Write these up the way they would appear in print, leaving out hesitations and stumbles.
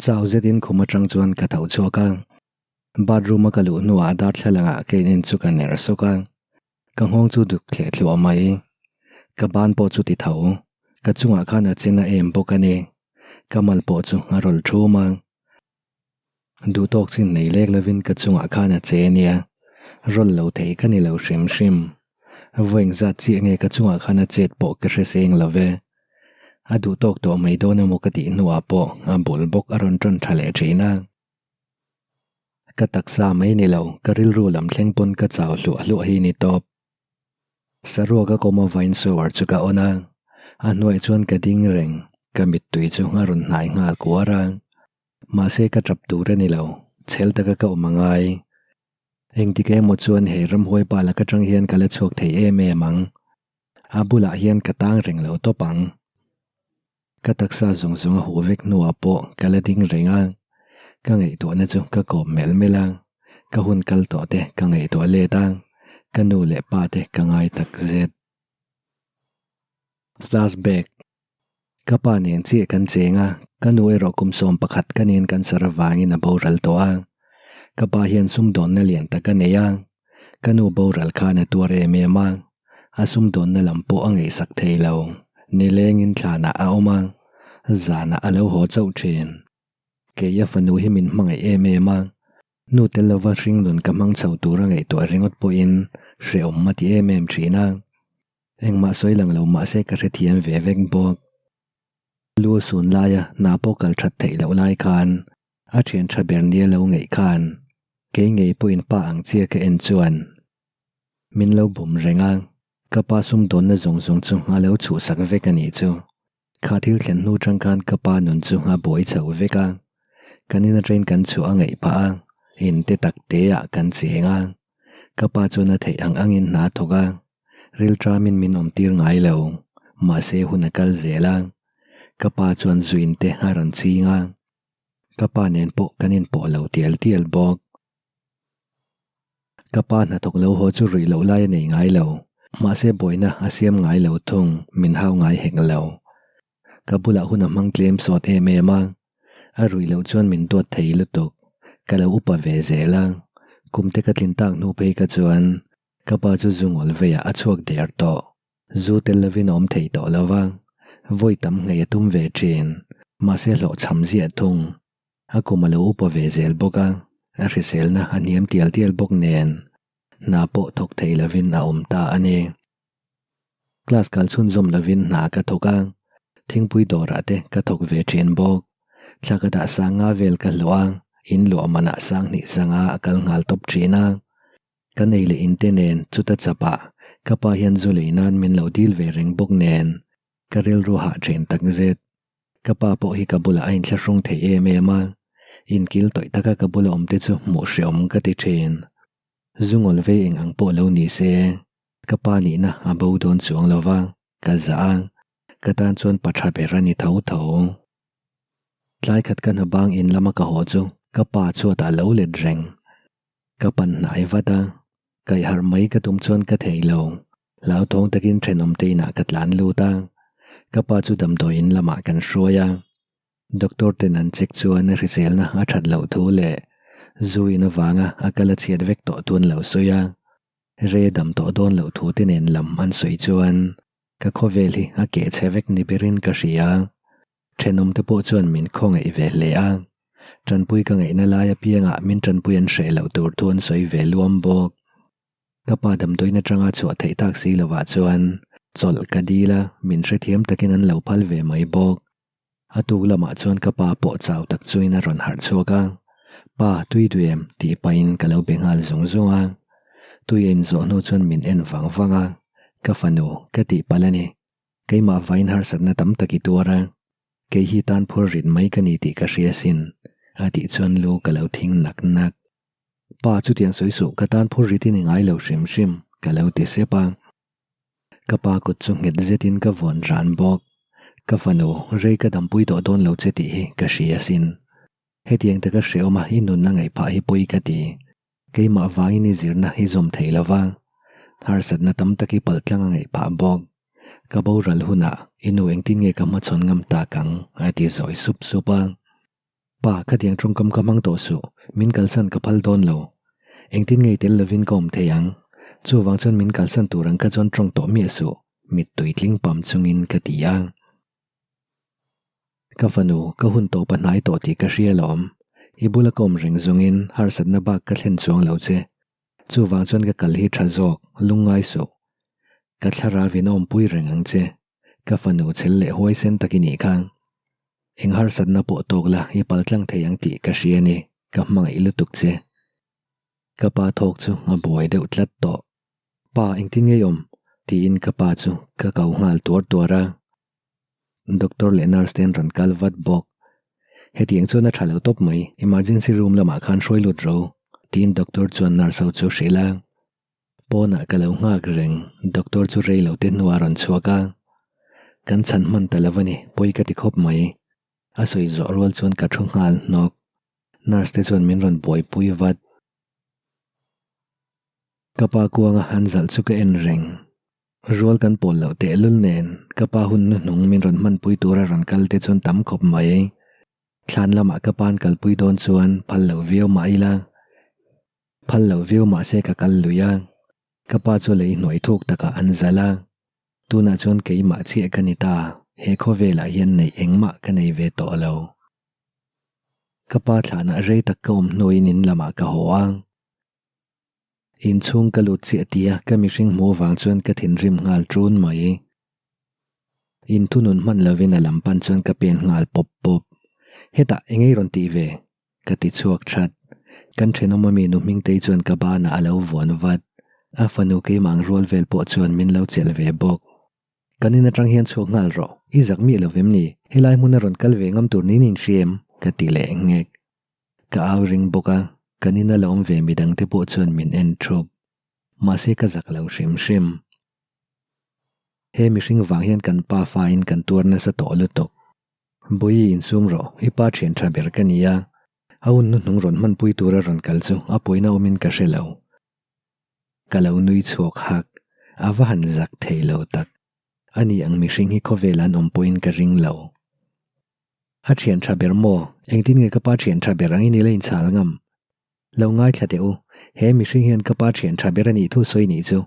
Chau zetin khum atang chuan ka tho chhuak a, bathroom a ka luh hnuah darthlalang ah ka in en chu ka ner sawk a, ka nghawng chu duk thleh thluah mai. Ka ban pawh chu ti tho, ka chungah khan a chen a em bawk a ni. Ka mal pawh chu a rawl thum a. Duh tawk chin nei lek lovin ka chungah khan a che nia, rawl lo thei ka ni lo hrim hrim. Vawiin zat chiah nge ka chungah khan a chet pawh ka hre seng lo ve. A duh tawk tawh mai dawn emaw ka tih hnuah pawh a bul bawk a rawn ṭawn ṭha leh ṭhin a. Ka taksa mai ni lo, ka rilru lam thleng pawn ka chau hluah hluah hi ni tawp. Saruak a kawm a vain shower chu ka on a, a hnuaiah chuan ka ding reng, ka mittui chu a rawn hnai nghal kuar a. Mahse ka ṭap tur a ni lo, chhel taka ka awm a ngai. Engtik emaw chuan he ramhuai pa lak aṭang hian ka la chhuak thei em em ang. A bulah hian ka tang reng lo tawp ang. Ka taksa zawng zawng a huh vek hnuah pawh ka la ding reng a, ka ngaihtuahna chu ka kawp melh melh a, ka hun kal tawh te ka ngaihtuah let a, ka nu leh pa te ka ngai tak zet. Flashback. Ka pa nen chiah kan cheng a, ka nu erawh kum 11 ka nen cancer avangin a boral tawh a. Ka pa hian sumdawnna lian tak a nei a, ka nu boral khan a tuar em em a, a sumdawnna lam pawh a ngaihsak thei lo. Nilengin thlanah a awm a, zanah a lo haw chauh thin. Kei a fanu hi min hmangaih em em a, nu tel lova hringnun ka hmang chho tur a ngaihtuah ringawt pawhin hrehawm a ti em em thin a. Engmah sawi lang lo mahse ka hrethiam ve vek bawk. Lu a sun laia hna pawh kal that theih loh lai khan a thian tha ber nia lo ngeih khan kei ngei pawhin pa ang chia ka en chuan min lo bum reng a, ka pa sumdawnna zawng zawng chu a lo chhuhsak vek a nih chu. Kha thil thlen hnu tang khan ka pa nun chu a buai chho vek a, kan in atangin kan chhuah a ngaih phah a, in te tak te ah kan cheng a, ka pa chuan a theih ang angin hna a thawk a, rilṭamin min awm tir ngai lo, mahse hun a kal zel a, ka pa chuan zuin te a rawn ching a, ka pa nen pawh kan inpawh lo tial tial bawk. Ka pa hnathawk lo haw chu ruih loh lai a nei ngai lo, mahse buaina a siam ngai lo thung, min hau ngai hek lo. Ka bulah hun a hmang tlem sawt em em a, a ruih loh chuan min duat thei lutuk, ka lo upa ve zel a, kum te ka tlin tak hnu phei ka chuan ka pa chu zu ngawl veiah a chhuak der tawh, zu tel lovin a awm thei tawh lo va, vawi tam nghei a tum ve thin, mahse hlawhchham ziah thung. A kum a lo upa ve zel bawk a, a hriselna a hniam tial tial bawk nen hna pawh thawk thei lovin a awm ta a ni. Class kal chhunzawm lovin hna ka thawk a, thingpui dawrah te ka thawk ve thin bawk. Thla ka dah sang nga vel ka hlawh a, in luah manah sang hnih sanga a kal nghal tawp thin a. Ka nei leh inte nen chuta chapah ka pa hian zu lei nan min lo dil ve reng bawk nen ka rilru hah thin takzet. Ka pa pawh hi ka bulah a inthlahrung thei em em a, inkil tawih taka ka bula awm te chu hmuh hreawm ka ti thin. Zungawl vei eng ang pawh lo ni se, ka pa nihna a bo dawn chuang lo va, ka zah a, ka tan chuan pa tha ber a ni tho tho. Tlai khat ka hna bang in lama ka haw chu ka pa chhuatah lo let reng. Ka pan hnai vat a, kaihharh mai ka tum chuan ka thei lo. Hlauthawng takin thenawm te inah ka tlan lut a, ka pa chu damdawi in lamah kan hruai a. Doctor ten an check chuan a hriselna a that loh thu leh zu in avanga a kal a chhiat vek tawh thu an lo sawi a. Re dam tawh dawn loh thu te nen lam an sawi chuan ka khawvel hi a keh chhe vek ni berin ka hria. Thenawm te pawh chuan min khawngaih ve hle a, tanpui ka ngaihna lai apiangah min tanpui an hreh loh tur thu an sawi ve luam bawk. Ka pa damdawiin atanga chhuah theih tak si lovah chuan chawlh ka dil a, min hrethiam takin an lo phal ve mai bawk. A tuk lamah chuan ka pa pawh chau tak chuin a rawn harh chhuak a, Pa, tui duh em? tih pahin ka lo be nghal zung zung a. Tui a inzawh hnu chuan min en vang vang a, Ka fanu, ka tih palh a ni. Keimah vain harsatna tam tak i tuar a, kei hi tan phur rit mai ka ni tih ka hria sin, a tih chuan lu ka lo thing nak nak. Pa chutiang sawi suh ka tan phur rit in i ngai lo hrim hrim ka lo ti sep a. Ka pa kut chu nghet zetin ka vawn ran bawk. Ka fanu rei ka dampui tawh dawn lo che tih hi ka hria asin. Hetiang taka hreawm a i nunna ngaih phah hi pawi ka ti. Keimah vangin i zirna i zawm thei lo va. Harsatna tam tak i palh tlang a ngaih phah bawk. Ka boral hunah i nu engtin nge ka hmachhawn ngam tak ang a ti zawi sup sup a. Pa, khatiang tawngkam ka hmang tawh suh, min kalsan ka phal dawn lo. Engtin ngei tel lovin ka awm thei ang. Chuvang chuan min kalsan tur ang kha chuan tawng tawh miah suh, mittui tling pam chungin ka ti a. Ka fanu, ka hun tawp a hnai tawh tih ka hria alawm. I bula ka awm reng zawngin harsatna bak ka thlen chuang lo che. Chuvang chuan ka kal hi tha zawk, lungngai suh. Ka thlarau in a awmpui reng ang che. Ka fanu chhel leh huaisen tak i nih kha. Eng harsatna pawh tawk la i pal tlang thei ang tih ka hria a ni, ka hmangaih lutuk che. Ka pa thawk chu a buai deuh tlat tawh. Pa engtin ngei awm? tiin ka pa chu ka kau nghal tuar tuar a. Doctor leh nurse te an rawn kal vat bawk. Hetiang chuan a tha lo tawp mai, emergency room lamah khan hruai lut ro, tiin doctor chuan nurse ho chu hrilh a. Pawnah ka lo nghak reng, doctor chu rei lo te hnuah a rawn chhuak a. Kan chhan hman ta lo a ni, pawi ka ti khawp mai. A sawi zawh rual chuan ka thu nghal hnawk. Nurse te chuan min rawn buaipui vat. Ka pa kuanga han zalh chu ka en reng. Rual kan pawl loh tehlul nen ka pa hun hnuhnung min rawn hmanpui tura rawn kal te chuan tam khawp mai. Thlan lamah ka pa'n kalpui dawn chuan phal lo viau mah ila. Phal lo viau mah se ka kal lui a. Ka pa chu lei hnuai thuk takah an zalh a. Tunah chuan keimah chiah ka ni ta, he khawvelah hian neih engmah ka nei ve tawh lo. Ka pa thlanah rei tak ka awm hnuin in lamah ka haw a. Inchhung ka lut chiah tia ka mihring hmuh vang chuan ka thinrim nghal ṭun mai. Inthunun hman lovin a lam pan chuan ka pen nghal pawp pawp. Hetah eng ei rawn tih ve? Ka ti chhuak that. Kan thenawm ami nu Hmingtei chuan ka banah a lo vuan vat. A fanu keimah ang rual vel pawh chuan min lo chelh ve bawk. Kan in atang hian chhuak nghal rawh. I zak miah lo vem ni? Helai hmun a rawn kal ve ngam tur niin in hria em? Ka ti leh nghek. Ka au ring bawk a, kan ina la awm ve midang te pawh chuan min en thup. Mahse ka zak lo hrim hrim. He mihring vang hian kan pa fa in kan tuar nasa tawh lutuk. Bawihi insum rawh, i pa thian tha ber ka ni a. A hun hnuhnung rawn hmanpui tura rawn kal chu a pawina awmin ka hre lo. Ka lo nui chhuak hak, a va han zak thei lo tak. Ani ang mihring hi khawvel an awm pawhin ka ring lo. A thian tha ber maw? Engtin nge ka pa thian tha ber angin i la inchhal ngam? Lo ngaithla teh u, he mihring hian ka pa thian tha ber a nih thu sawi nih chu.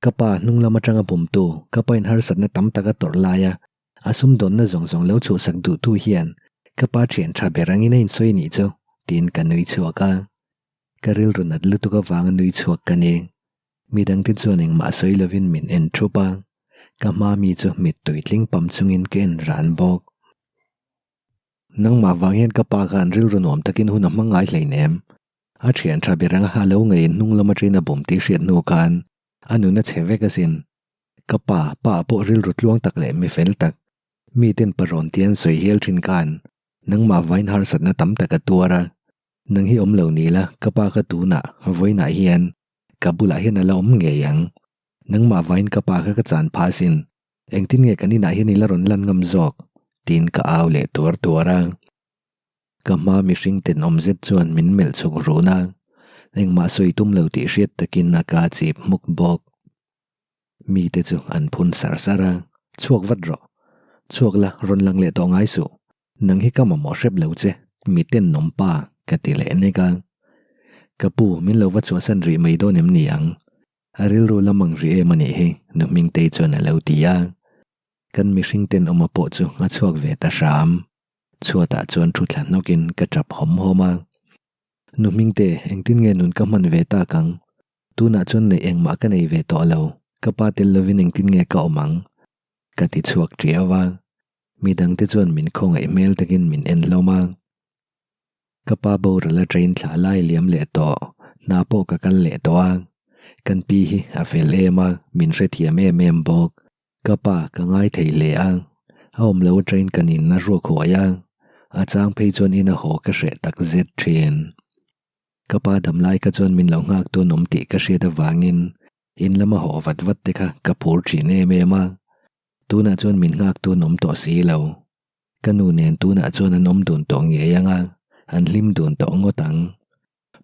Ka pa hnung lam atanga bumtu, ka pa in harsatna tam tak a tawrh laia a sumdawnna zawng zawng lo chhuhsak duhtu hian ka pa thian tha ber angin a insawi nih chu, tiin ka nui chhuak a. Ka rilru nat lutuk avanga nui chhuak ka ni. Midangte chuan engmah sawi lovin min en thup a, ka hma mi chu mittui tling pam chungin ka en ran bawk. Nangmah vang hian ka pa khan rilru nuam takin hun a hmang ngai hleinem. A thian tha ber anga a lo ngeiin hnung lam atangin a bum tih hriat hnu khan a nun a chhe vek asin. Ka pa, pa pawh rilru tluang tak leh mi fel tak, miten parawn tia an sawi hial thin khan nangmah vain harsatna tam tak a tuar a, nang hi awm lo ni la ka pa kha tunah vawiinah hian Ka bulah hian a la awm ngei ang. Nangmah vain ka pa kha ka chan phah asin. Engtin nge kan inah hian i la rawn lan ngam zawk? tiin ka au leh tuar tuar a. Ka hma mihring tenawm zet chuan min melh chhuk run a, engmah sawi tum lo tih hriat takin a ka chip hmuk bawk. Mite chu an phun sar sar a, Chhuak vat rawh. Chhuak la, rawn lang leh tawh ngai suh. Nang hi ka mamawh hrep lo che, mi tenawm pa, ka ti leh nek a. Ka pu, min lo va chhuahsan rih mai dawn em ni ang? A rilru lam ang rih em a nih hi, nu Hmingtei chuan a lo ti a. Kan mihring tenawma pawh chu a chhuak ve ta hram. Chhuatah chuan thu thla hnawkin ka tap hawm hawm a. Nu Hmingte, engtin nge nun ka hman ve tak ang? Tunah chuan neih engmah ka nei ve tawh lo, ka pa tel lovin engtin nge ka awm ang? Ka ti chhuak tiau a. Midangte chuan min khawngaih hmel takin min en hlawm a. Ka pa boral a train thlah lai liam leh tawh, hna pawh ka kal leh tawh a. Kan pi hi a fel em a, min hrethiam em em bawk. Ka pa ka ngai thei hle a, a awm lo a train kan in a ruak huai a, a chang phei chuan in a haw ka hreh tak zet thin. Ka pa damlai kha chuan min lo nghak tun awm tih ka hriat avangin in lama haw vat vat te kha ka phur thin em em a. Tunah chuan min nghak tun awm tawh si lo. Ka nu nen tunah chuan an awm dun tawh ngei ang a, an hlim dun tawh ngawt ang.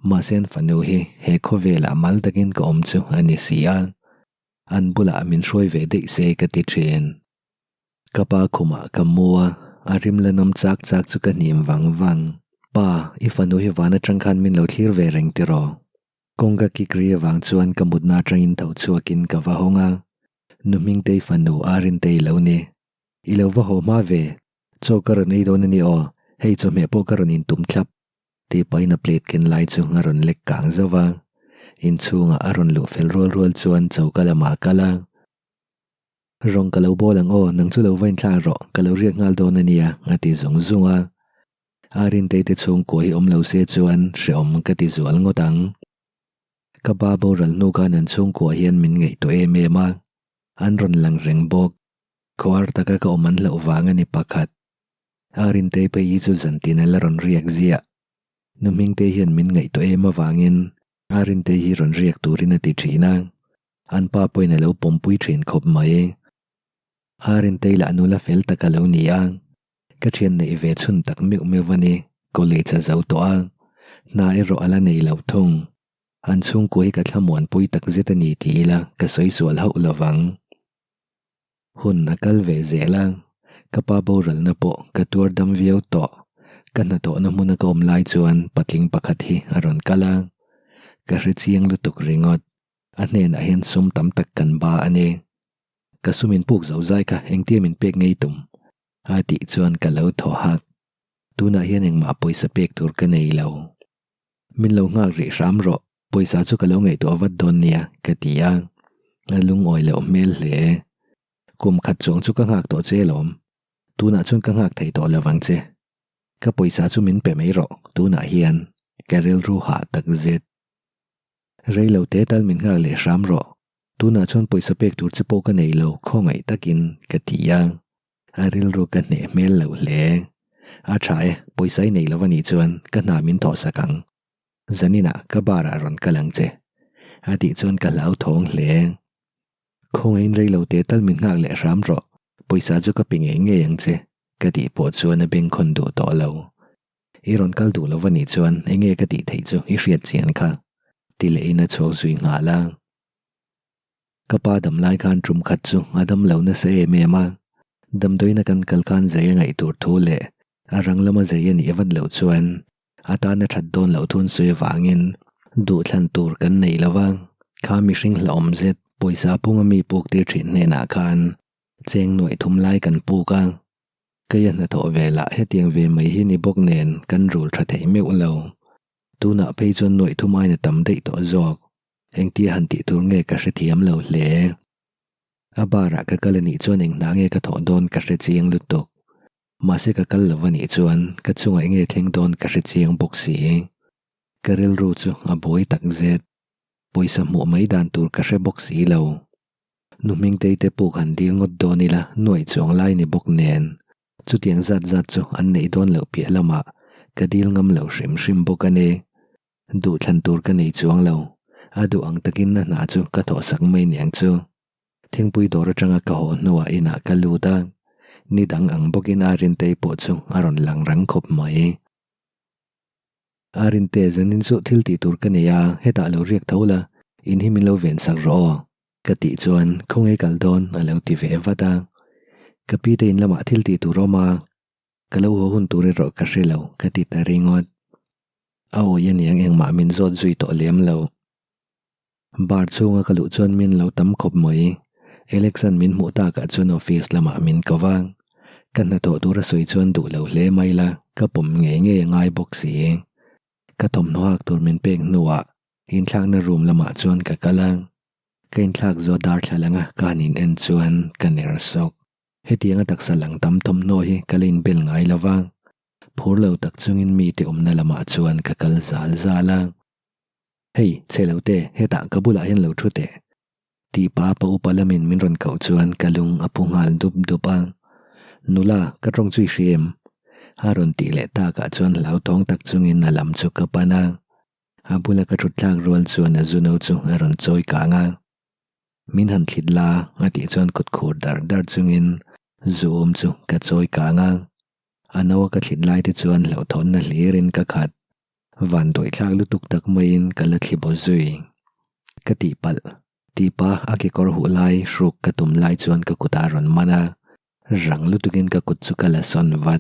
Mahse an fanu hi he khawvelah mal takin ka awm chu a ni si a, an bulah min hruai ve daih se ka ti thin. Ka pa khumah ka mu a, a rim la nawm chak chak chu ka hnim vang vang. Pa, i fanu hi van atang khan min lo thlir ve reng tiraw? Kawngka kik ri avang chuan ka mutna atangin tho chhuakin ka va hawng a, Nu Hmingtei fanu Arintei lo ni. I lo va haw hma ve, chaw ka rawn ei dawn a ni aw, hei chawhmeh pawh ka rawn intum thlap. Tih pahin a plate ken lai chu a rawn lek kang zauh va, inchhungah a rawn luh fel rual rual chuan choka lamah a kal a. Rawng ka lo bawl ang aw, nang chu lo va inthlak rawh, ka lo riak nghal dawn a nia, a ti zung zung a. Arintei te chhungkua hi awm lo se chuan hrehawm ka ti zual ngawt ang. Ka pa boral hnu khan an chhungkua hian min ngaihtuah em em a, an rawn lang reng bawk. Khuar taka ka awm an hlauh vang a ni pakhat. Arintei phei hi chu zantin a la rawn riak ziah. Nu Hmingtei hian min ngaihtuah em avangin Arintei hi rawn riak turin a ti thin a, an pa pawhin a lo pawmpui thin khawp mai. Arintei lah nula fel tak a lo ni a, ka thian neih ve chhun tak meuh meuh a ni, college a zo tawh a, hna erawh a la nei lo thung. An chhungkua hi ka thlamuanpui tak zet a ni ti ila ka sawi sual hauh lovang. Hun a kal ve zel a, ka pa boralna pawh ka tuar dam viau tawh. Ka hnathawhna hmuna ka awm lai chuan patling pakhat hi a rawn kal a, ka hre chiang lutuk ringawt. A hnenah hian sum tam tak kan ba a ni. Ka sum in puk zo zai kha engtia min pek ngei tum? A tih chuan ka lo thaw hak. Tunah hian engmah pawisa pek tur ka nei lo. Min lo nghak rih hram rawh, pawisa chu ka lo ngaihtuah vat dawn nia, ka ti a. A lungawi loh hmel hle. Kum khat chuang chu ka nghak tawh che alawm. Tunah chuan ka nghak thei tawh lo vang che. Ka pawisa chu min pe mai rawh, tunah hian ka rilru hah tak zet. Rei lo te tal min nghak leh hram rawh, tunah chuan pawisa pek tur che pawh ka nei lo khawngaih takin, ka ti a. A rilru ka hneh hmel lo hle. A tha e, pawisa i nei lo a nih chuan ka hna min thawh sak ang. Zaninah ka bar ah rawn kal ang che. A tih chuan ka hlauthawng hle. Khawngaihin rei lo te tal min nghak leh hram rawh, pawisa chu ka pe ngei ngei ang che, ka tih pawh chuan a bengkhawn duh tawh lo. I rawn kal duh lo a nih chuan enge ka tih theih chu i hriat chian kha, ti lehin a chhuak zui nghal a. Ka pa dam lai khan tum khat chu a dam lo nasa em em a, damdawiina kan kal khan zai a ngaih tur thu leh a rang lama zai a nih vat loh chuan a tana that dawn loh thun sawi avangin duhthlan tur kan nei lo va, kha mihring hlauhawm zet pawisa punga mi puk tir thin hnenah khan cheng nuaih thum lai kan puk a, kei a hnathawh velah hetiang ve mai hi ni bawk nen kan rul tha thei meuh lo, tunah phei chuan nuaih thum aina tam daih tawh zawk. Engtia han tih tur nge ka hrethiam lo hle. A bar ah ka kal anih chuan eng hna nge ka thawh dawn ka hre chiang lutuk. Mahse ka kal lo anih chuan ka chungah enge thleng dawn ka hre chiang bawk si. Ka rilru chu a buai tak zet. Pawisa hmuh mai dan tur ka hre bawk si lo. Nu Hmingtei te puk han dil ngawt dawn ila nuaih chuang lai ni bawk nen. Chutiang zat zat chu an neih dawn loh piah lamah ka dil ngam lo hrim hrim bawk a ni. Duhthlan tur ka nei chuang lo. A duh ang takin a hna chu ka thawhsak mai niang chu. Thingpui dawr atanga ka haw hnuah inah ka lut a, ni dang ang bawkin Arintei pawh chu a rawn lang rang khawp mai. Arinte, zanin chu thil tih tur ka nei a, hetah lo riak tho la, in hi min lo ven sak rawh aw, ka tih chuan khawngaih kal dawn a lo ti ve vat a. Ka pi te in lamah thil tih tur awm a. Ka lo haw hun tur erawh ka hre lo, ka ti ta ringawt. A awi aniang engmah min zawt zui tawh lem lo. Bar chhunga ka luh chuan min lo tam khawp mai. Alexan min hmuh takah chuan office lamah min ko va. Ka hnathawh tur a sawi chuan duh lo hle mai la, ka pawm ngei ngei a ngai bawk si. Ka thawmhnaw hak tur min pek hnuah inthlakna room lamah chuan ka kal a. Ka inthlak zawh darthlalanga ka han in en chuan ka ner sawk. Hetianga taksa lang tam thawmhnaw hi ka la inbel ngai lo va, phur lo tak chungin mite awmna lamah chuan ka kal zal zal a. Hei, chhe lo te, hetah ka bulah hian lo thu teh. Tih pa pa upa lamin min rawn koh chuan ka lung a phu nghal dup dup a. Nula, ka tawng chu i hria em? A rawn tih leh takah chuan hlauthawng tak chungin a lam chu ka pan a. A bula ka thut thlak rual chuan a zuno chu a rawn chawi kang a. Min han thlit la a tih chuan kut khur dar dar chungin zuum chu ka chawi kang a, a no a ka thlit lai te chuan hlauhthawnna hlirin ka khat. Van dawih thlak lutuk tak maiin ka la thli baw zui. Ka tihpalh tihpa a kekawr huh lai hruk ka tum lai chuan ka kutah a rawn man a, rang lutukin ka kut chu ka la sawn vat.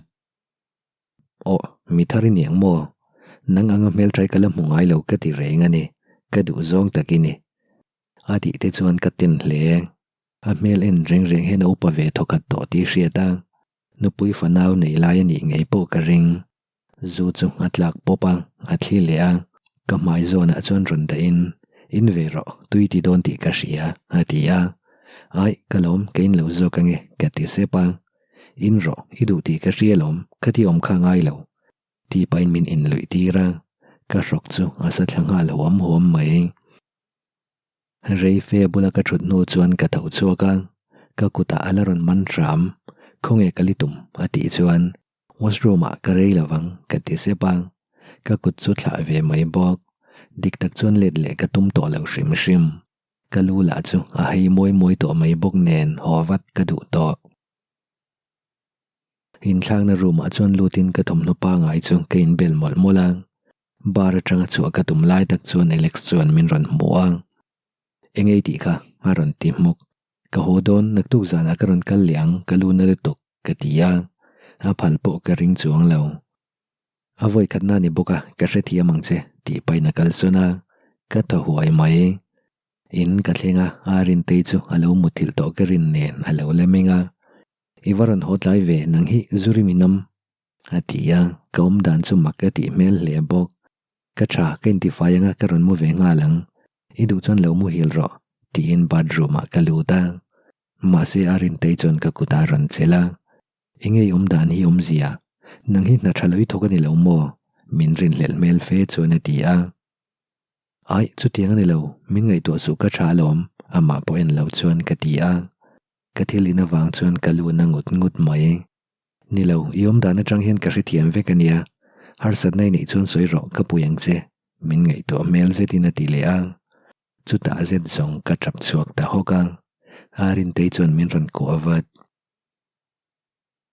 Aw, mi thar i ni ang maw? Nang anga hmelṭhai ka la hmu ngai lo ka ti reng a ni, ka duh zawng tak i ni. A tih te chuan ka ten hle. A hmel en reng reng hian a upa ve thawkhat tawh tih hriat a, nupui fanau nei lai a nih ngei pawh ka ring. Zu chu a tlak pawp a, a thli leh a, ka hmai zawnah chuan rawn dahin, In ve rawh, tui ti dawn tih ka hria, a ti a. Aih, ka lawm, ka in lo zawk ange, ka ti sep a. In rawh, i duh tih ka hria lawm, ka ti awm kha ngai lo. Tih pahin min inluih tir a, ka hrawk chu a sa thla nghal huam huam mai. Rei fe bula ka thut hnu chuan ka tho chhuak a, ka kutah a la rawn man hram, Khawnge ka li tum? a tih chuan washroom ah ka rei lovang ka ti sep a, ka kut chu thlah ve mai bawk. Dik tak chuan let leh ka tum tawh lo hrim hrim. Ka lu lah chu a hei mawi mawi tawh mai bawk nen haw vat ka duh tawh. Inthlakna room ah chuan lutin ka thawmhnaw pangai chu ka inbel mawlh mawlh a, bar atanga chhuah ka tum lai tak chuan Alex chuan min rawn hmu a. Eng ei tih kha a rawn ti hmuk. Ka haw dawn naktuk zanah ka rawn kal leh ang ka lu na lutuk ka ti a, a phal pawh ka ring chuang lo. A vawi khatna ni bawk a, ka hrethiam ang che, tih pahin a kalsawn a, ka thaw huai mai. In ka thleng a, Arintei chu a lo muthilh tawh ka rin nen a lo la meng a, I va rawn haw tlai ve, nang hi zu rim inam, a ti a, ka awm dan chu mak a tih hmel hle bawk. Ka tha, ka intifai anga ka rawn mu ve nghal ang, i duh chuan lo muhil rawh, tiin bathroom ah ka lut a. Mahse Arintei chuan ka kut a rawn chelh a, Enge i awm dan hi awmzia? Nang hi hna tha lo i thawk a ni lo maw? Min rinhlelh hmel fe chuan a ti a. Aih, chutiang a ni lo, min ngaihtuah suh ka tha alawm, amah pawh en lo chuan ka ti a. Ka thil in avang chuan ka lu na ngut ngut mai. Ni lo, i awm dan atang hian ka hrethiam vek a nia. Harsatna i neih chuan sawi rawh, ka pui ang che, min ngaihtuah hmel zetin a ti leh a. Chutah zet zawng ka tap chhuak ta hawk a, Arintei chuan min rawn kuah vat.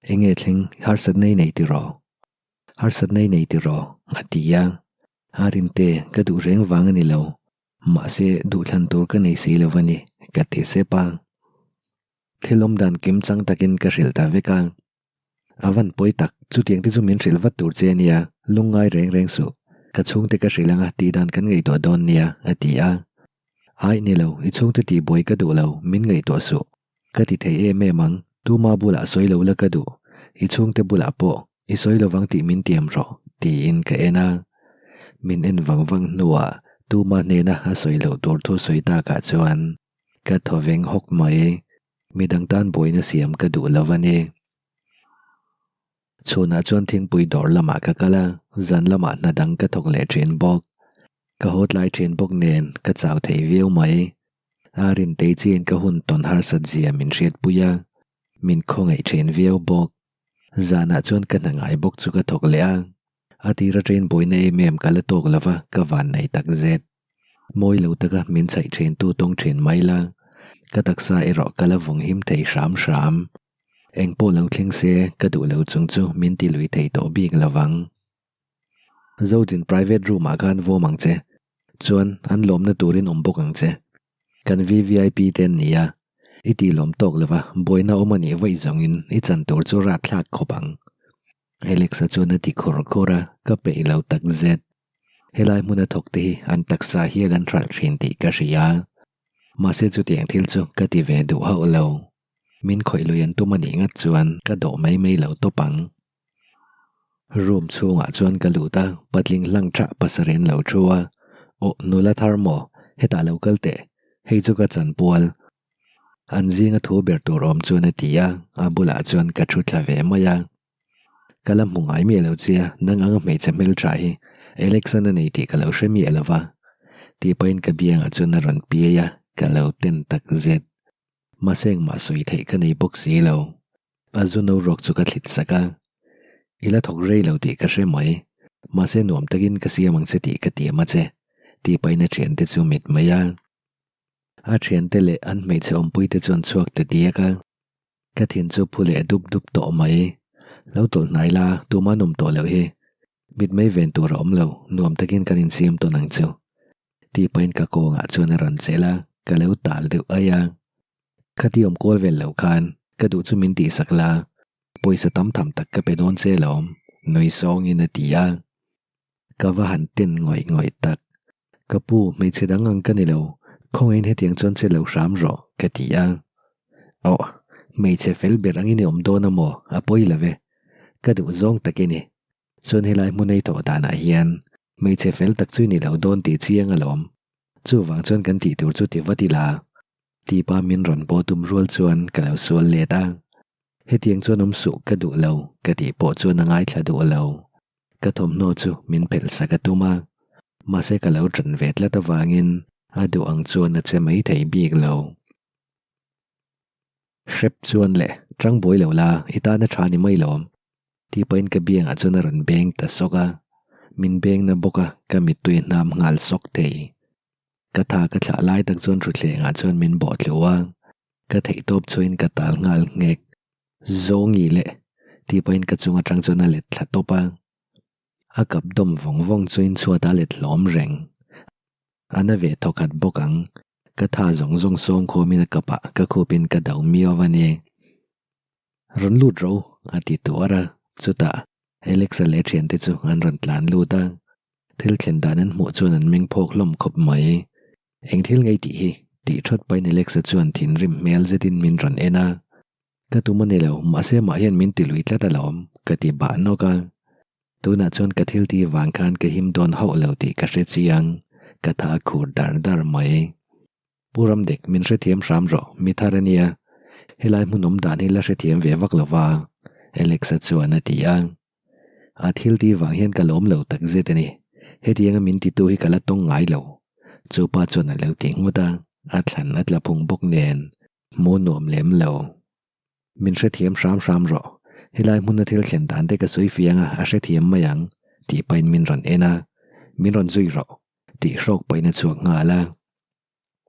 Enge thleng harsatna i nei tiraw? Harsatna i nei tiraw? a ti a. Arinte, ka duh reng vang a ni lo. Mahse, duhthlan tur ka nei si lo a ni, ka ti sep a. Thil awmdan kim chang takin ka hrilh ta vek a. A van pawi tak, chutiang te chu min hrilh vat tur che ania, lungngai reng reng suh. Ka chhungte ka hrilh anga tihdan kan ngaihtuah dawn nia, a ti a. Aih ni lo, i chhungte tihbuai ka duh lo, min ngaihtuah suh. Ka ti thei em em ang, tuma bulah sawi lo la ka duh, i chhungte bulah pawh i sawi lovang tih min tiam rawh, tiin ka en a. Min en vang vang hnuah tuma hnena a sawi loh tur thu sawi takah chuan ka thaw veng hawk mai, midang tan buaina siam ka duh lo a ni. Chhunah chuan thingpui dawr lamah ka kal a, zan lamah hna dang ka thawk leh thin bawk. Ka haw tlai thin bawk nen ka chau thei viau mai. A Rintei chiin ka hun tawn harsat zia min hriatpui a, min khawngaih thin viau bawk. Zanah chuan ka hna ngai bawk chu ka thawk leh a, a tira train buaina em em ka la tawk lova ka van nei tak zet. Mawi lo taka min chhaih thin tu tawng thin mai la, ka taksa erawh ka la vawng him thei hram hram. Eng pawh lo thleng se ka duh lo chung chu min ti lui thei tawh bik lovang. Zodin private room ah khan vawm ang che. Chuan an lawmna turin awm bawk ang che. Kan VVIP te an ni a, i tih lawm tawk lova buaina awm a nih vaih zawngin i chan tur chu rapthlak khawp ang. Alex-a chuan a ti khur khur a, ka peih lo tak zet. Helai hmuna thawk te hi an taksa hial an hralh thin tih ka hria. Mahse chutiang thil chu ka ti ve duh hauh lo. Min khawih lui an tum a nih ngat chuan ka dawh mai mai lo tawp ang. Room chhungah chuan ka lut a, patling hlang thah pasarih an lo thu a, Aw nula thar maw, hetah lo kal teh, hei chu ka chanpual. An zinga thu ber tur awm chuan a ti a, a bulah chuan ka thu thla ve mai a. Ka la hmu ngai miah lo che a, nang anga hmeichhe hmeltha hi Alex-an a nei tih ka lo hre miah lo va. Tih pahin ka biangah chuan a rawn piai a, ka lo ten tak zet. Mahse engmah sawi theih ka nei bawk si lo. A zu no ruak chu ka thlit sak a. I la thawk rei lo tih ka hre mai. Mahse nuam takin ka siam ang che tih ka tiam a che. Tih pahin a thiante chu mit mai a. A thiante leh an hmeichhe awmpui te chuan chhuak ta diak a. Ka thin chu phu leh dup dup tawh mai. Lo tawlh hnai la, tumah an awm tawh loh hi. Mit mai ven tur a awm lo, nuam takin kan insiam tawn ang chu. Tih pahin ka kawngah chuan a rawn chelh a, ka lo tal deuh aih a. Khati awm kual vel lo khan ka duh chu min tihsak la, pawisa tam tham tak ka pe dawn che lawm. Nui sawngin a ti a. Ka va han ten ngawih ngawih tak. Ka pu, hmeichhe dang ang ka ni lo, khawngaihin hetiang chuan che lo hram rawh, ka ti a. Aw, hmeichhe fel ber angin i awm dawn a maw? A pawi lo ve. Ka duh zawng tak i ni. Chuan helai hmun ei tawh danah hian hmeichhe fel tak chu i ni lo dawn tih chiang alawm. Chuvang chuan kan tih tur chu ti vat ila. Tipa min rawn baw tum rual chuan ka lo sual let a. Hetiang chuan awm suh ka duh lo ka tih pawh chuan a ngaithla duh lo. Ka thawmhnaw chu min phelh sak a tum a, mahse ka lo ṭan ve tlat avangin a duh ang chuan a che mai thei bik lo. Hrep chuan le, ṭang buai lo la, i tan a ṭha ni mai lawm. Tih pahin ka biangah chuan a rawn beng ta sawk a, min beng na bawk a, ka mittui a hnam nghal sawk thei. Ka tha ka thlah lai tak chuan thutthlengah chuan min bawh tlu a, ka theihtawp chhuahin ka tal nghal nghek. Zawngi le! tih pahin ka chung atang chuan a let thla tawp a. A kap dawm vawng vawng chuin chhuat a let hlawm reng. A na ve thawkhat bawk ang. Ka tha zawng zawng sawm khawmin a kapah ka khupin ka do miau a ni. Rawn lut ro! a ti tuar a, chutah Alexa leh a thiante chu an rawn tlan lut a. Thil thlen dan an hmuh chuan an meng phawk hlawm khawp mai. Eng thil ngei tih hi? tih thawt pahin Alexa chuan thinrim hmel zetin min rawn en a. Ka tum a ni lo, mahse mah hian min ti lui tlat alawm, ka ti bah nawk a. Tunah chuan ka thil tih vang khan ka him dawn hauh lo tih ka hre chiang, ka tha khur dar dar mai. Pu Ramdek, min hrethiam hram rawh, mi thar a nia. Helai hmun awm dan hi la hrethiam ve vak lo va, Alexa chuan a ti a. A thil tih vang hian ka lawm lo tak zet a ni. Hetianga min titu hi ka la tawng ngai lo. Chu pa chuan a lo ti nghut a, a thlan a tla phung bawk nen hmuh nuam lem lo. Min hrethiam hram hram rawh. Helai hmuna thil thlen dan te ka sawi fiang a, a hrethiam mai ang, tih pahin min rawn en a. Min rawn zui rawh, tih hrawk pahin a chhuak nghal a.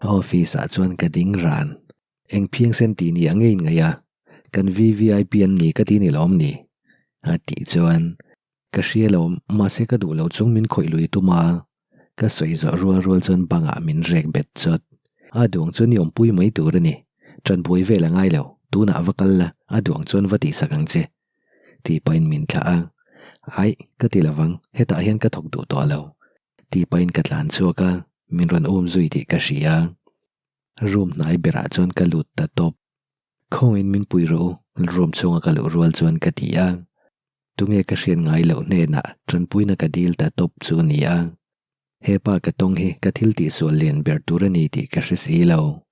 Office ah chuan ka ding ran. Eng phiangsen tih ni ang ngeiin ngaih a, kan VVIP an ni ka ti ni lawm ni? A tih chuan, Ka hria lo, mahse ka duh lo chung min khawih lui tum a, ka sawi zawh rual rual chuan bangah min rek bet chawt. A duang chuan i awmpui mai tur a ni, ṭanbuai vel a ngai lo, tunah va kal la, a duang chuan va tihsak ang che. Tih pahin min thlah a, Aih, ka ti lovang, hetah hian ka thawk duh tawh lo. Tih pahin ka tlan chhuak a, min rawn um zui tih ka hria. Room hnai berah chuan ka lut ta tawp. Khawngin min pui rawh u, room chhunga ka luh rual chuan ka ti a. Tunge ka hriat ngai loh hnenah tanpuina ka dil ta tawp chu ni a. Hepa ka tawng hi ka thil tihsual lian ber tur a ni tih ka hre si lo.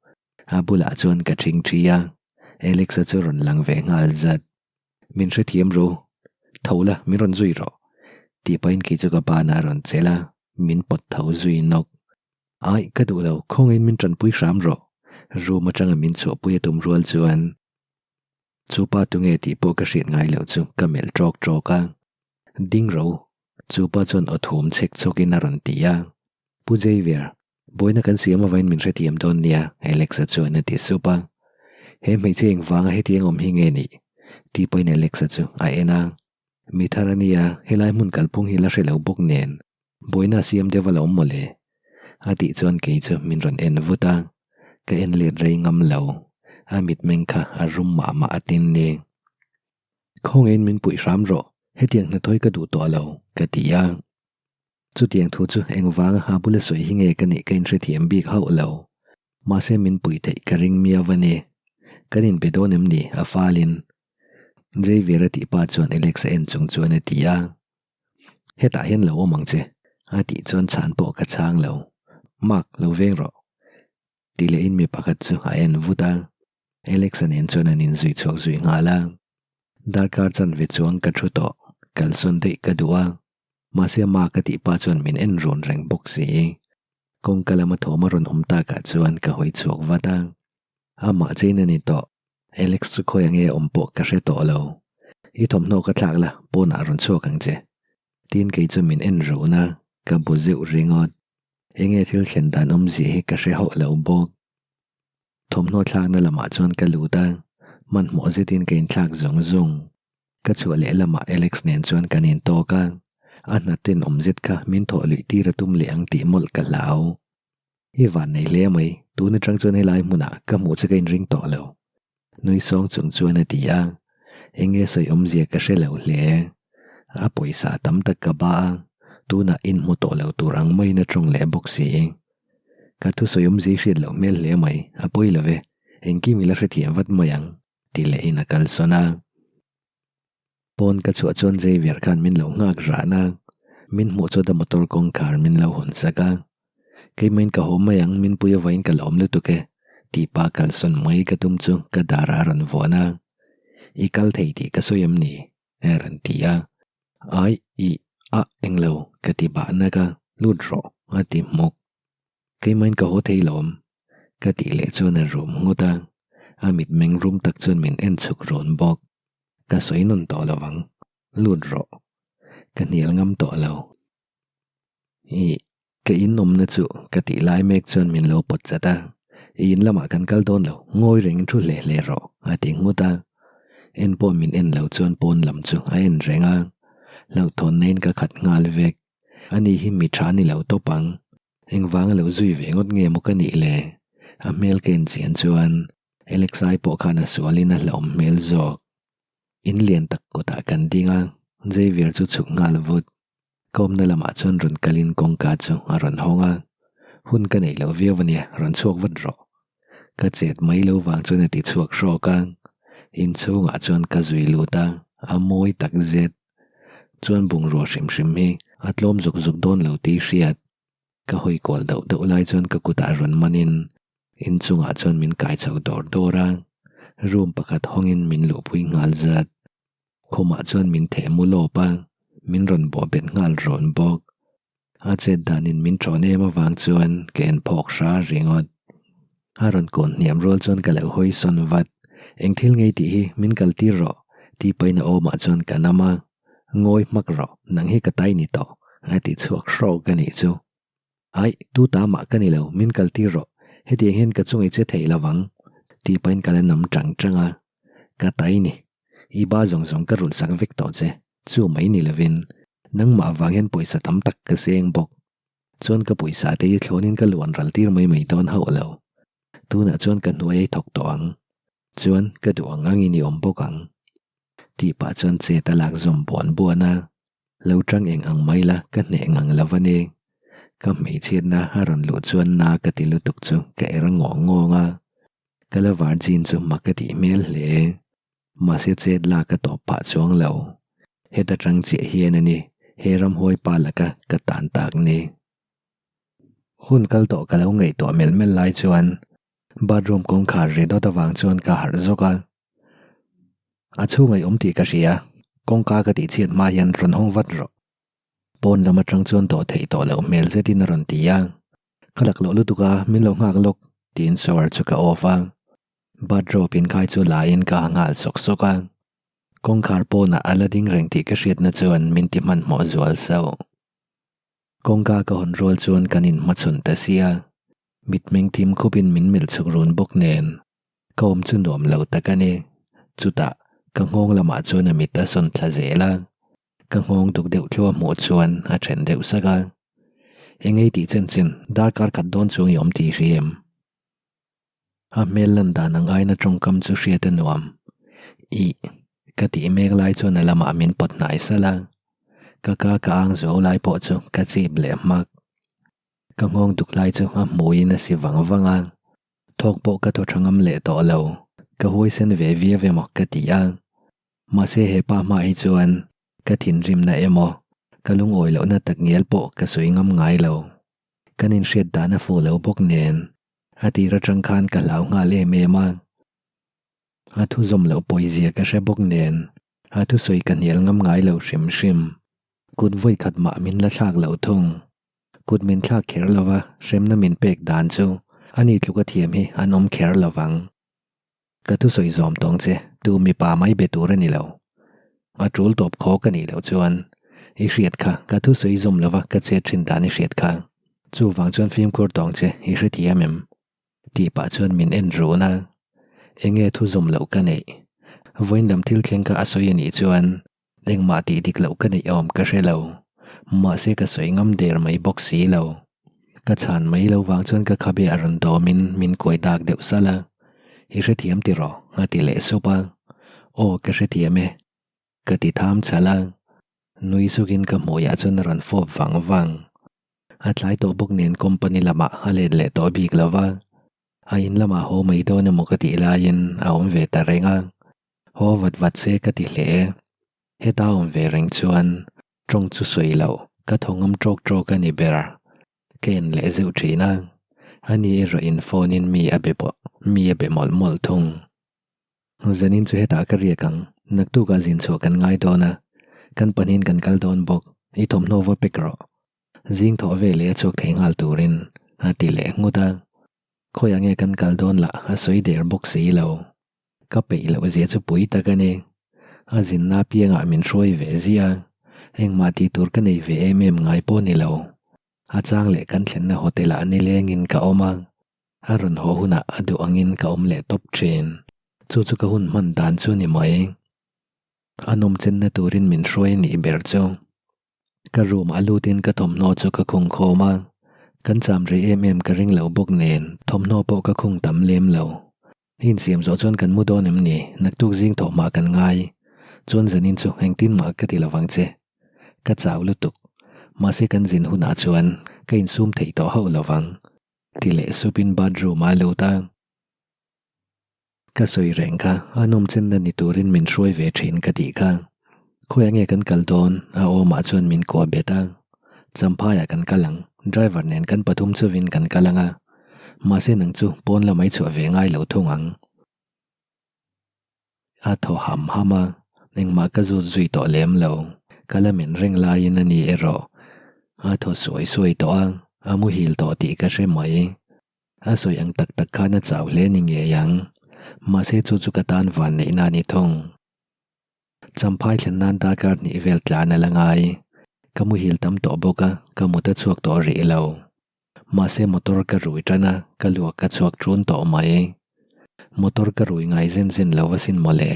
A bulah chuan ka thing thi a, Alex-a chu rawn lang ve nghal zat. Min hrethiam ru, tho la min rawn zui rawh, tih pahin kei chu ka banah a rawn chelh a, min pawt tho zui nawk. Aih, ka duh lo, khawngaiin min tanpui hram rawh. Room atanga min chhuahpui a tum rual chuan chu pa tunge tih pawh ka hriat ngai loh chu ka melh tawk tawk a. Ding ro, chu pa chuan aw thum chhek chhawkin a rawn ti a. Pu Xavier, buaina kan siam avain min hrethiam dawn nia, Alexa chuan a ti sup a. He hmeichhia engvanga hetiang awm hi nge nih? tih pawhin Alexa chu a en a. Mi thar a nia, helai hmun kalphung hi la hre lo bawk nen. Buaina siam deuh a lo awm mawle. A tih chuan kei chu min rawn en vut a, ka en let rei ngam lo. A mitmeng kha a rum mah mah a tin ni. Khawngaihin min puih hram rawh, hetiang hnathawi ka duh tawh lo, ka ti a. Chutiang thu chu engvanga ha bula sawi hi nge ka nih ka inhrethiam bik hauh lo. Mahse min puih theih ka ring miau a ni. Kan inbe dawn em ni a falin. Xavier a tih pa chuan Alex a en chung chuan a ti a. Hetah hian lo awm ang che, a tih chuan chhan pawh ka chhang lo. Mark, lo veng rawh. Ti lehin mi pakhat chu a en vut a. Alex-a nen chuan an inzui chhuak zui nghal a. Darkar chanve chuang ka thu tawh, kalsawn daih ka duh a. Mahse Mark a tih pa chuan min en run reng bawk si. Kawngka lama thawm a rawn awm takah chuan ka hawi chhuak vat a. Amah chein a ni tawh. Alex chu khawi ange awm pawh ka hre tawh lo. I thawmhnaw ka thlak la, pawnah rawn chhuak ang che. Tin kei chu min en run a, ka bu zeuh ringawt. Enge thil thlen dan awmzia hi ka hre hauh lo bawk. Thawmhnaw thlakna lamah chuan ka lut a, hmanhmawh zetin ka inthlak zung zung. Ka chhuah leh lamah Alex nen chuan kan intawk a, a hna tenawm zet kha min thawh luih tir a tum leh ang tih mawlh ka hlau. I van nei hle mai, tun atang chuan helai hmunah ka hmuh che ka inring tawh lo. Nui sawng chung chuan a ti a, eng nge sawi awmzia ka hre lo hle. A pawisa tam tak ka ba a, tunah inhmu tawh lo tur ang maiin a tawng leh bawk si. Ka thusawi awmzi hriat loh hmel hle mai, a pawi lo e, engkim i la hrethiam vat mai ang, ti lehin a kalsawn a. Pawn ka chhuah chuan Xavier khan min lo nghak ran a, min hmuh chuan a motor kawngkhar min lo hawn sak a. Keimahin ka haw mai ang, min pui avain ka lawm lutuk e, tih pa kalsawn mai ka tum chu ka dar a rawn vuan a. I kal thei tih ka sawi em ni? a rawn ti a. Ai, ih, a, englo, ka ti bah nak a, lut rawh, a ti hmuk. Keimahin ka haw thei lawm, ka tih leh chuan a rum nghut a, a mitmeng rum tak chuan min en chhuk run bawk. Ka sawi nawn tawh lo ang, lut rawh. Ka hnial ngam tawh lo. Ih, ka in awmna chu ka tih lai mek chuan min lo pawt chat a, i in lamah kan kal dawn lo, ngawi rengin thu hle hle rawh, a ti nghut a. En pawh min en lo chuan pawn lam chu a en reng a, hlauhthawnna in ka khat nghal vek. Ani hi mi tha ni lo tawp ang, engvanga lo zui ve ngawt nge maw ka nih le? A hmel ka en chian chuan Alexai pawh khan a sualin a hlauhawm hmel zawk. In lian tak kawtah kan ding a, Xavier chu chhuk nghal vut. Ka awmna lamah chuan rawn kalin kawngka chu a rawn hawng a, Hun ka neih loh viau ania, rawn chhuak vat rawh. Ka chet mai lo vang chuan a ti chhuak hrawk a, inchhungah chuan ka zui lut a, a mawi tak zet. Chuan bungrua hrim hrim hi a tlawm zuk zuk dawn lo tih hriat. Ka hawi kual dauh dauh lai chuan ka kutah rawn manin inchungah chuan min kai chho dawr dawr a, room pakhat hawngin min luhpui nghal zat. Khumah chuan min theh mu lawp a, min rawn bawh bet nghal rawn bawk. A chet danin min ṭawn em avang chuan ka en phawk hra ringawt. A rawn kawn hniam rual chuan ka lo hawi sawn vat. Eng thil ngei tih hi min kal tir rawh tih pahin a awmah chuan ka nam a. Ngawi hmak rawh, nang hi ka tai ni tawh a ti chhuak hrawk a nih chu. Aih, tu ta mah ka ni lo, min kal tir rawh, hetiang hian ka chung i che thei lo vang tih pahin ka la nam ṭang ṭang a. Ka tai ni, i ba zawng zawng ka rulh sak vek tawh che, chu mai ni lovin nangmah vang hian pawisa tam tak ka seng bawk. Chuan ka pawisa te hi thlawnin ka luan ral tir mai mai dawn hauh lo. Tunah chuan ka hnuai ei thawk tawh ang. Chuan ka duh ang angin i awm bawk ang. Tih pah chuan chet a lak zawm buan buan a. Lo tang eng ang mai la ka hneh ngang lo a ni. Ka hmeichhiatna a rawn luh chuan na ka ti lutuk chu ka er ngawng ngawng a. Ka la virgin chu mak ka tih hmel hle. Mahse chet lak a tawp phah chuang lo. Heta tang chiah hian a ni he ramhuai pa laka ka tan tak ni. Hun kal tawh ka lo ngaihtuah melh melh lai chuan bathroom kawngkhar ri dawt avang chuan ka harh zawk a. A chhunga i awm tih ka hria, kawngka ka tih chhiat hma hian rawn hawng vat rawh. Pawn lam atang chuan dawh theih tawh loh hmel zetin a rawn ti a. Ka lak loh lutuk a, min lo nghak lawk tiin shower chu ka off a. Bathrobe inkhai chu la in ka ha nghal sawk sawk a. Kawngkhar pawnah a la ding reng tih ka hriatna chuan min ti hmanhmawh zual sauh. Kawngka ka hawn rual chuan kan inhmachhawn ta sia, mitmeng thim khupin min melh chhuk run bawk nen ka awm chu nuam lo tak a ni. Chutah ka nghawng lamah chuan a mit a sawn thla zel a, ka nghawng duk deuh thluah hmuh chuan a then deuh sak a. Engei tih chen chen darkar khat dawn chuang i awm tih hri em? A hmel lan dan ang aina tawngkam chu hriat a nuam. Ih, ka tih mek lai chuan a lamah min pawt hnai salh a. Ka ka ka ang zo lai pawh chu ka chip leh hmak. Ka nghawng duk lai chu a hmuiin a si vang vang a. Thawk pawh ka thaw tha ngam leh tawh lo. Ka huaisen ve viau emaw ka ti a. Mahse he pa hma hi chuan ka thinrimna emaw ka lungawi lohna takngial pawh ka sawi ngam ngai lo. Kan inhriat dan a fuh lo bawk nen a tir atang khan ka hlau nghal em em a. A thu zawm loh pawizia ka hre bawk nen a thusawi ka hnial ngam ngai lo hrim hrim. Kut vawi khat mah min la thlak lo thung. Kut min thlak kher lo va hremna min pek dan chu ani tluka thiam hi an awm kher lo vang. Ka thusawi zawm tawng che, tu mipa mai be tur a ni lo. A tul tawp khawk a nih loh chuan i hriat kha ka thusawi zawm lova ka chet thin dan i hriat kha. Chuvang chuan fimkhur tawng che i hrethiam em? Tih pah chuan min en run a. Enge thu zawm loh ka neih? Vawiin lam thil thleng kha a sawi a nih chuan engmah tih dik loh ka neih awm ka hre lo. Mahse ka sawi ngam der mai bawk si lo. Ka chhan mai lo vang chuan ka khabe a rawn dawmin min kuai dak deuh salh a. I hrethiam tiraw? a ti leh sup a. Aw ka hrethiam e. Ka ti tham chhalh a. Nui sukin ka hmuiah chuan a rawn fawp vang vang. A tlai tawh bawk nen company lamah a let leh tawh bik lo va, a in lamah haw mai dawn emaw ka tih laiin a awm ve ta reng a, haw vat vat se ka ti hle. Heta awm ve reng chuan tawng chu sawi loh ka thaw ngam tawk tawk a ni ber. Ka en leh zeuh thin a, ani erawh in phone in mi a be pawh mi a be mawlh mawlh thung. Zanin chu hetah ka riak ang, naktukah zin chhuah kan ngai dawn a, kan pahnihin kan kal dawn bawk, i thawmhnaw va pek rawh. Zing thawh ve leh a chhuak thei nghal turin a ti leh nghut a, khawiah nge kan kal dawn lah a sawi der bawk si lo. Ka peih loh zia chu pui tak a ni. A zinna apiangah min hruai ve ziah a, engmah tih tur ka nei ve em em ngai pawh ni lo. A chang leh kan thlenna hotel ah nilengin ka awm a, A rawn haw hunah a duh angin ka awm leh tawp thin. Chu chu ka hun hman dan chu ni mai. A nawmchenna turin min hruai a nih ber chu. Ka room ah lutin ka thawmhnaw chu ka khung khawm a. Kan cham rei em em ka ring lo bawk nen thawmhnaw pawh ka khung tam lem lo. Insiam zawh chuan kan mu dawn em ni? Naktuk zing thawh hmah kan ngai. Chuan zanin chu engtin mah ka ti lovang che. Ka chau lutuk. Mahse kan zin hunah chuan ka insum theih tawh hauh lovang. Ti leh supin bathroom ah a lut a. Ka sawi reng kha, a nawmchenna ni turin min hruai ve thin ka tih kha. Khawiah nge kan kal dawn? A awmah chuan min kuah bet a. Champhaiah kan kal ang, driver nen kan pathum chuvin kan kal ang a. Mahse nang chu pawn lamah i chhuah ve ngai lo thung ang. A thaw ham ham a, engmah ka zut zui tawh lem lo. Ka la men reng laiin a ni erawh a thaw suai suai tawh a, a muhil tawh tih ka hre mai. A sawi ang tak tak khan a chau hle ni ngei ang. Mahse chu chu ka tan van neihna a ni thung. Champhai thlen nan darkar hnih vel tlan a la ngai. Ka muhil tam tawh bawk a, ka mut a chhuak tawh rih lo. Mahse motor ka rui tan a, ka luak ka chhuak ṭun tawh mai. Motor ka rui ngai zen zen lo asin mawle.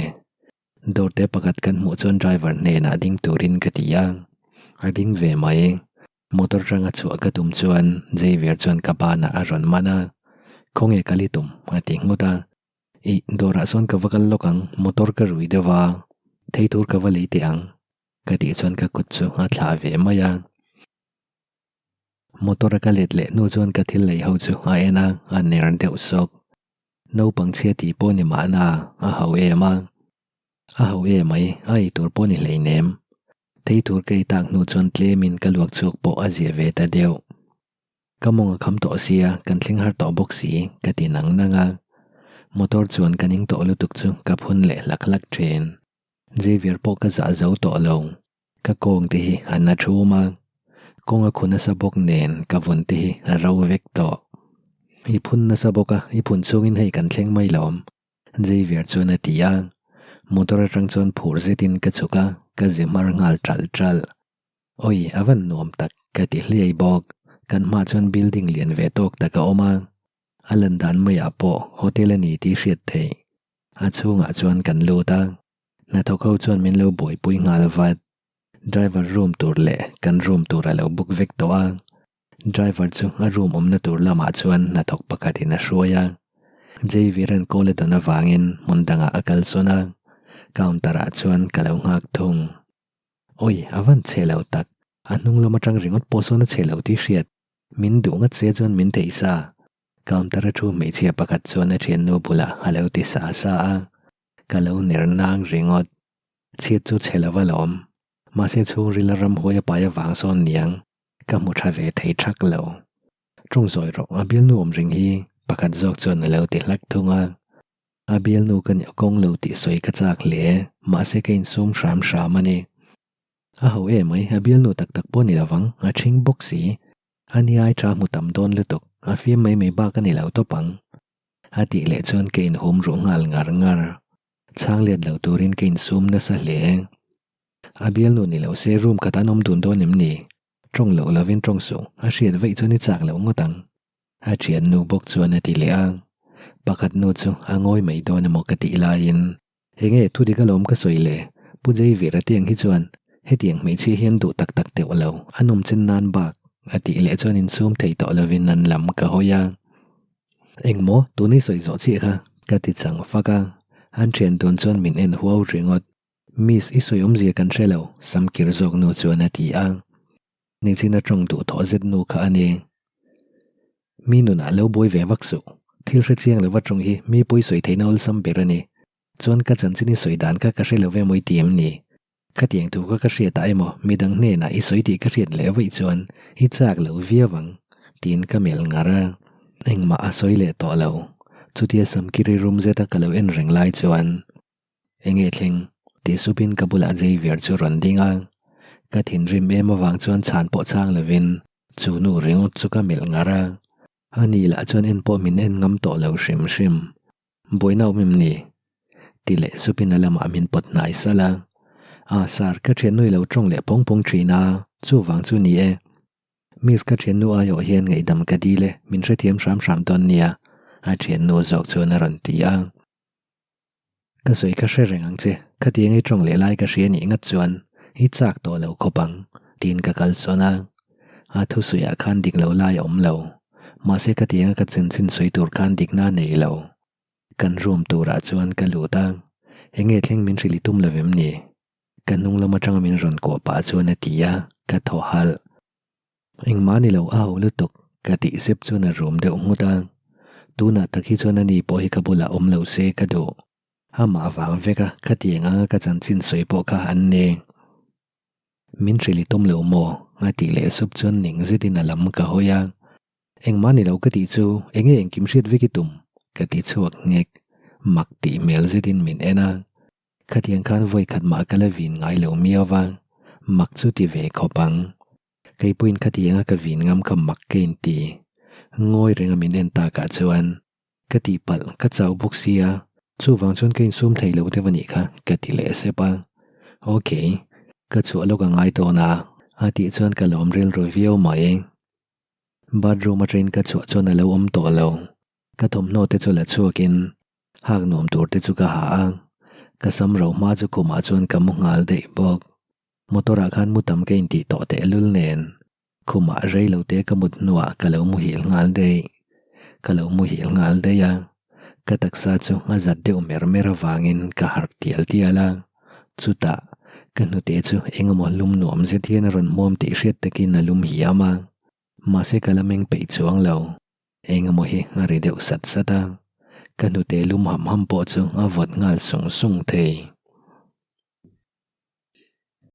Dawrte pakhat kan hmuh chuan driver hnenah ding turin ka ti a, a ding ve mai. Motor ranga chhuah ka tum chuan Xavier chuan ka banah a rawn man a, Khawnge kal i tum? a ti nghut a. Ih, dawrah sawn ka va kal lawk ang, motor ka rui deuh a, thei tur ka va lei teh ang, ka tih chuan ka kut chu a thlah ve mai a. Motor a ka let leh hnu chuan ka thil lei ho chu a en a, a ner deuh sawk. Naupang chhia tih pawh ni mahna a ho em a. A ho em mai, a ei tur pawh ni hleinem. Thei tur ka ei tak hnu chuan tlemin ka luak chhuak pawh a zia ve ta deuh. Ka mawng a kham tawh sia, kan thleng har tawh bawk si, ka ti nang nang a. Motor chuan ka ning tawh lutuk chu ka phun leh hlak hlak thin. Xavier pawh ka zah zo tawh lo. Ka kawng te hi a na thum a, kawng a khu nasa bawk nen ka vawn te hi a ro vek tawh. I phun nasa bawk a, i phun chungin hei kan thleng mai lo awm, Xavier chuan a ti a. Motor atang chuan phur zetin ka chhuk a, ka zi hmar nghal ṭalh ṭalh. Awi, a van nuam tak, ka ti hliai bawk. Kan hmaah chuan building lian ve tawk tak a awm a, a lan dan maiah pawh hotel a ni tih hriat theih. A chhungah chuan kan lut a. Hnathawk ho chuan min lo buaipui nghal vat. Driver room tur leh kan room tur a lo book vek tawh a. Driver chu a room awmna tur lamah chuan hnathawk pakhatin a hruai a. Jayveera'n call a dawn avangin hmun dangah a kalsawn a. Counter ah chuan ka lo nghak thung. Awi, a van chhe lo tak. A hnung lam atang ringawt pawh sawn a chhe lo tih hriat. Min duh ngat se chuan min theih sa. Counter a thu hmeichhia pakhat chuan a thiannu bulah a lo ti sa sa a. Ka lo ner nang ringawt. Chhiat chu chhe lo alawm. Mahse chhungril a ramhuai a pai avang sawn niang ka hmu tha ve thei thak lo. Tawng zawi rawh a bialnu awm ring hi pakhat zawk chuan a lo ti hlak thung a. A bialnu ka nih kawng lo tih sawi ka chak hle mahse ka insum hram hram a ni. A ho em mai a bialnu tak tak pawh ni lovang a ṭhing bawk si. A ni ai tha hmu tam dawn lutuk a fiam mai mai bak a ni lo tawp ang. A tih leh chuan ka inhum ruh nghal ngar ngar. Chhang let lo turin ka insum nasa hle. A bialnu ni lo se room khat an awm dun dawn em ni? Tawng loh lovin tawng suh, a hriat vaih chuan i chak loh ngawt ang. A thiannu bawk chuan a ti leh a. Pakhat nu chu a ngawi mai dawn emaw ka tih laiin. Enge thu dik alawm ka sawi le? Pu Jayveer a tiang hi chuan hetiang hmeichhia hian duh tak tak teuh lo, a nawm chen nan bak a tih leh chuan insum thei tawh lovin an lam ka hawi a. Engmaw tun i sawi zawh chiah kha? Ka ti chang fak a, an thian dun chuan min en huau ringawt. Miss, i sawi awmzia kan hre lo, sam kir zawk nu chuan a ti a. Nichina tawng duh thawh zet nu kha a ni. Mi nunah lo buai ve vak suh. Thil hre chiang lova tawng hi mi pawi sawi theihna awlsam ber a ni. Chuan ka chanchin i sawi dan kha ka hre lo ve mawi ti em ni? Khatiang thu kha ka hriatah emaw midang hnenah i sawi tih ka hriat leh vaih chuan i chak lo viau ang, tiin ka melh ngar a. Engmah a sawi leh tawh lo. Chutia Samkiri rum zeta ka lo en reng lai chuan, Enge thleng? tih supin ka bulah Xavier chu rawn ding a. Ka thinrim em avang chuan chhan pawh chhang lovin chu nu ringawt chu ka melh ngar a. Ani lah chuan en pawh min en ngam tawh lo hrim hrim. Buaina awm em ni? Ti leh supin a lamah min pawt hnai salh a. Ah sir, ka thiannu i lo tawng leh pawng pawng thin a, chuvang chu ni e. Miss ka thiannu aiawh hian ngaihdam ka dil e, min hrethiam hram hram dawn nia, a thiannu zawk chuan a rawn ti a. Ka sawi ka hre reng ang che, khatiang i tawng leh lai ka hria nih ngat chuan i chak tawh lo khawp ang, tiin ka kalsawn a. A thusawiah khan dik lo lai a awm lo. Mahse khatianga ka chanchin sawi tur khan dikna a nei lo. Kan room turah chuan ka lut a, enge thleng min hrilh i tum lo em ni? Ka hnung lam atanga min rawn kuah pah chuan a ti a, ka thaw halh. Engmah ni lo a ho lutuk, ka tih zep chuan a rum deuh nghut a. Tunah tak hi chuan ani pawh hi ka bulah awm lo se ka duh. Amah vang vek a, khatiang anga ka chanchin sawi pawh kha an ni. Min hrilh i tum lo maw? A tih leh sup chuan ning zetin a lam ka hawi a. Engmah ni lo ka tih chu enge engkim hriat vek i tum? Ka ti chhuak nghek. Mak tih hmel zetin min en a. Khatiang khan vawi khat mah ka la vin ngai lo miau va, mak chu ti ve khawp ang. Kei pawhin khatianga ka vin ngam kha mak ka inti. Ngawi renga min en takah chuan Ka tihpalh, ka chau bawk sia, chuvang chuan ka insum thei lo deuh a nih kha, ka ti leh sep a. Ok, ka chhuah lawk a ngai dawn a, a tih chuan ka lawm rilru viau mai. Bathroom atangin ka chhuah chuan a lo awm tawh lo, ka thawmhnaw te chu la chhuakin hak nuam tur te chu ka ha a, ka sam ro hma chu khumah chuan ka mu nghal daih bawk. Motor ah khan mu tam ka intih tawh tehlul nen. Khumah rei lo te ka mut hnuah ka lo muhil nghal daih. Ka lo muhil nghal daih a, ka taksa chu a zat deuh mer mer avangin ka harh tial tial a. Chutah, ka hnute chu eng emaw lum nuam zet hian a rawn hmuam tih hriat takin a lum hiam a. Mahse ka la meng peih chuang lo. Eng emaw hi a ri deuh sat sat a, ka hnute lum ham ham pawh chu a vawt nghal sung sung thei.